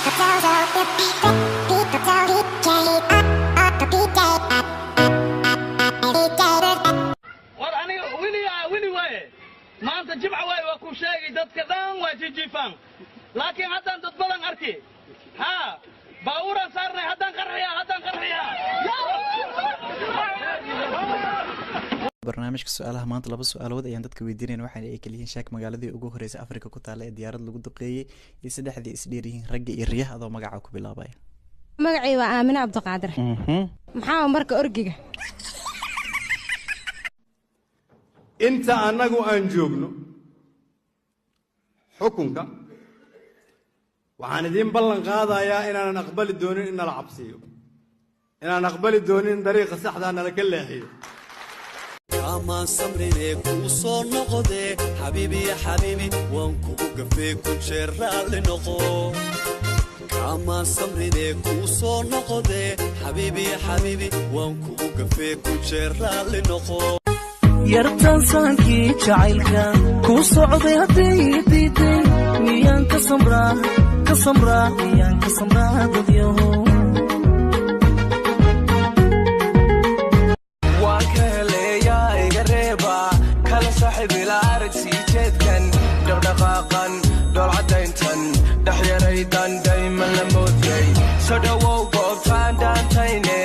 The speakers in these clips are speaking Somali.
War aniga wili wili waaye, maanta Jimca waaye, waa ku sheegay, dadka dhan waa jijiifaan, laakiin haddaan dad badan arki haa baabuuraan saarnay, haddaan qarxiyaa, haddaan qarxiyaa. Barnaamijka su-aalaha maanta laba su-aalood ayaan dadka weydiinayna, waxaana ay kaliyihiin: sheeg magaaladii ugu horeysay Afrika ku taalla ee diyaarad lagu duqeeyey, iyo saddexdii isdheer yihiin ragga iyo riyaha, adoo magaca ku bilaabaya. Magacay waa Aamine Cabdiqaadir. Maxaa marka orgiga? Inta annagu aan joogno xukunka, waxaan idiin ballan qaadayaa inaanan aqbali doonin in nala cabsiiyo, inaan aqbali doonin in dariiqa saxdaa nala ka leexiyo. Kaamaan samrine kuu soo noqodee, xabiibi ya xabiibi, waan kugu gafee, kun jeer raalli noqo. Kaamaan samrine kuu soo noqodee, xabiibi ya xabiibi, waan kugu gafee, kun jeer raalli noqo. Yartaan saankii jacaylka kuu socday hadday diiday, miyaan ka samraa, ka samraa, miyaan ka samraa dadyaho? Waan ka heleeyaa, iga reeba kala saaxiib ila arag sii jeedkan dhaqdhaqaaqan dhoolcadayntan dhexyaraydan dayman la moodiyey. Soo dhowow goobtaan dhaantayne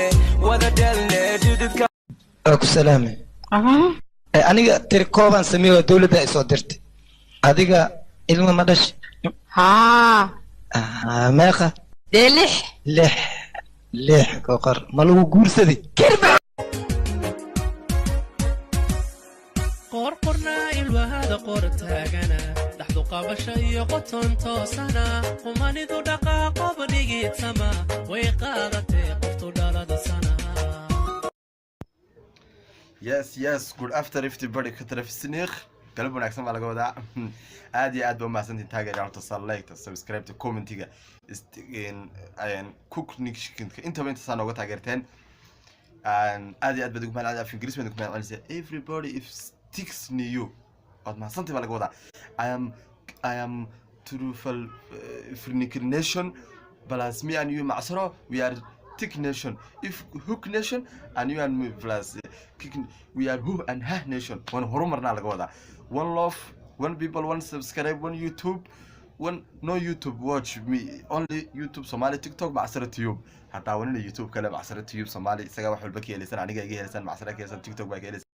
wada dhelne dhididka. Waa ku salaamay. Aniga tiri koobaan sameeye oo dawladda ay soo dirtay. Adiga ilmo ma dhash? Haa. Ah, meeqa? Dee lix. Lix, lix koqor ma lagu guursaday? Qorqornaa ilwahada qor taagana, dhaxdu qabasha iyo qoton toosana, qumanidu dhaqaaqoba dhigitsama way qaadatee qoftu dhalada sana. Yes, good after everybody. Ka tarafisniikh, galab wanaagsan baa laga wadaa. Aad iyo aad ba umahadsantiin taageeryaal, like, subscribe, commentiga, cooknishinka, intaba intaasaa nooga taageerteen. Aad iyo aad baad ugu mahad, af Ingiriis baad ugu mahad celisay. Everybody if sticks new, waad mahadsantahay baa laga wadaa. I am truthful nation plus me and you macsaro, we are tick nation, if hook nation and you and me plus kick, we are who and ha nation. Waan horumarnaa laga wadaa. One love, one people, one subscribe, one YouTube, one no YouTube, watch me only YouTube Somali, TikTok Macsaro Tube. Hataa wanina YouTube kale, Macsaro Tube Somali, isagaa wax walba ka helaysan, aniga iga helaysan, Macsaro ka helaysan, TikTok baa ka helaysan.